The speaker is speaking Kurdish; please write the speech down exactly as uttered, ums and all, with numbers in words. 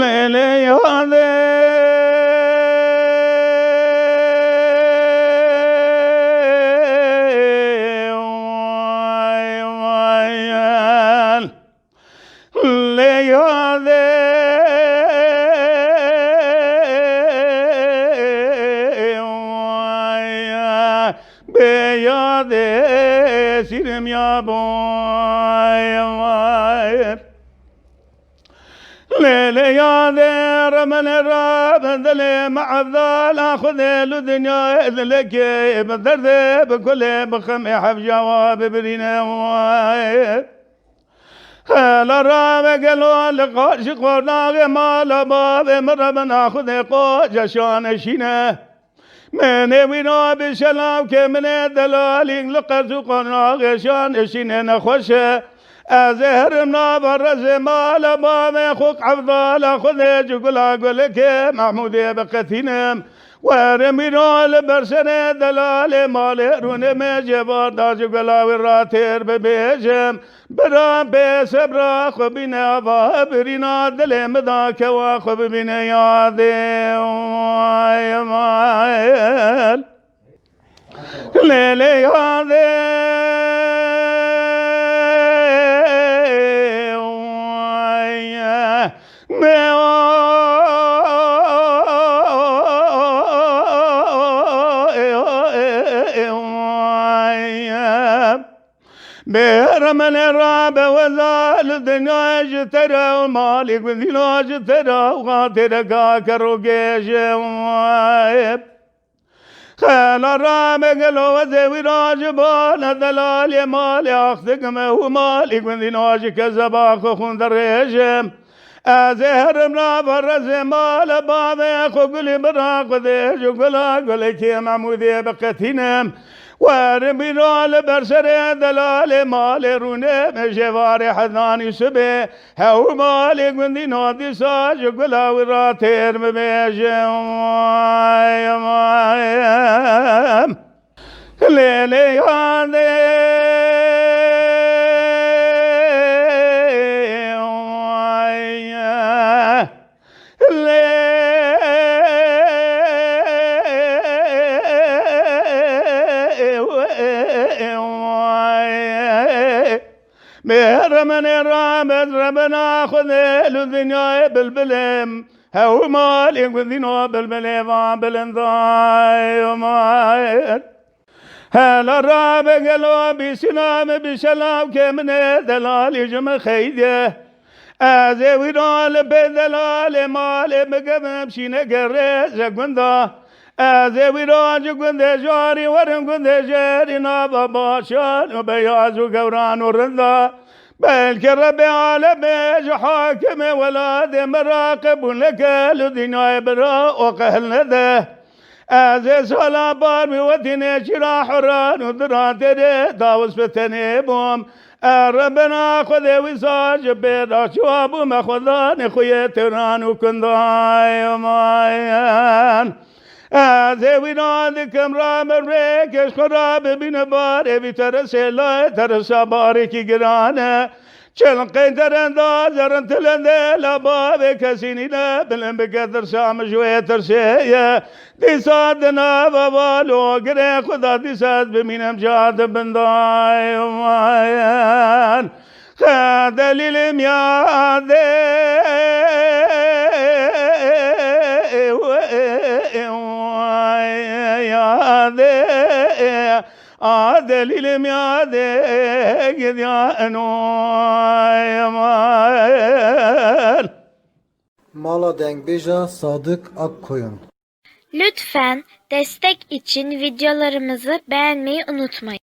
Lê lê yadê, vay, vay, lê yadê, vay, bê yadê sîrim ya boy, vay. Lê lê yadê remenê rabe dilê me evdala Xwedê li dinyayê dilekê bi derdê bi kulê bi xemê hevcawa bibirîne waye. Hela rabe gelo li qarşî qornaxê mala bavê min rebena Xwedê qoca şaneşîne. Menê wî nabî şelavkê min ê delalî li qerz û qonaxê şan eşînê nexweş e. Ez ê herim nava rezê mala bavê xwe evdala Xwedê ji gula gulekê Mehmûdê biqetînim. Werim wîna li ber serê delalê malê rûnê me cêvar da ji gula wî ra têr bibêjim. Bira bê sebra xwe bîne ava birîna dilê min da kewa xwe bibîne yadê. Vay, vay. Lê lê yadê. Vay. Vay. Bêremenê rabe weza li dinyayê ji te re û malî gundîna ji te re û xatireka kerokê ji wayê. Xela rabe gelo wezê wî ra ji bana delalê malê axtikime û malî gundîna ji kezeba xwe xûn derêjim. Ez ê herim nava rezê mala bavê xwe gulî bira xwe dê ji gula gulekê Mehmûdê biqetînim. Werim bîra li ber serê delalê malê rûnê me jêvarê Hedanî sibê. Hew malê gundî na dîsa ji gula wî ra têr bibêje. Vay, vay. Lê lê yadê, vay, lê, vay. Bêremenê rabe rebena Xwedê li dinyayê bilbilê, hew malê gundîna bilbilê van bilindayê. Hela rabe gelo bîsîna min bî şelavkê min ê delalî ji min xeydê. Ez ê wî ra li pê delalê malê bikevim şîneke rêze gunda. Ez ê wî ra ji gundê jarî werim gundê jêrî nava başan û beyaz û gewran û rinda. Belkî Rebê alemê ji hakimê welatê me ra qebûl neke li dinyayê bira û qehil nede. Ez ê sala bar bi wetînê çîra heran û diran têrê dawis bi tenê bûm. E Rebena Xwedê wî sar ji pê ra çiwa bûme Xwedanê xwe yê têran û kundayan. Ez ê wî ra dikim ra min rêkê ji xwe ra bibîne barê vî teresê layê teresa barekî giran e. Çilqên derenda zerin tilindê la bavê kesî nîne, bilind bike tirsa min ji wê tirsê ye. Dîsa di nava val û girê xwe da dîsa ez bimînim ca di bin dayê. Xe delîlim yadê, yadê. A delîlim yadê gidiya eno. Mala dengbêja Sadık Akkoyun. Lütfen destek için videolarımızı beğenmeyi unutmayın.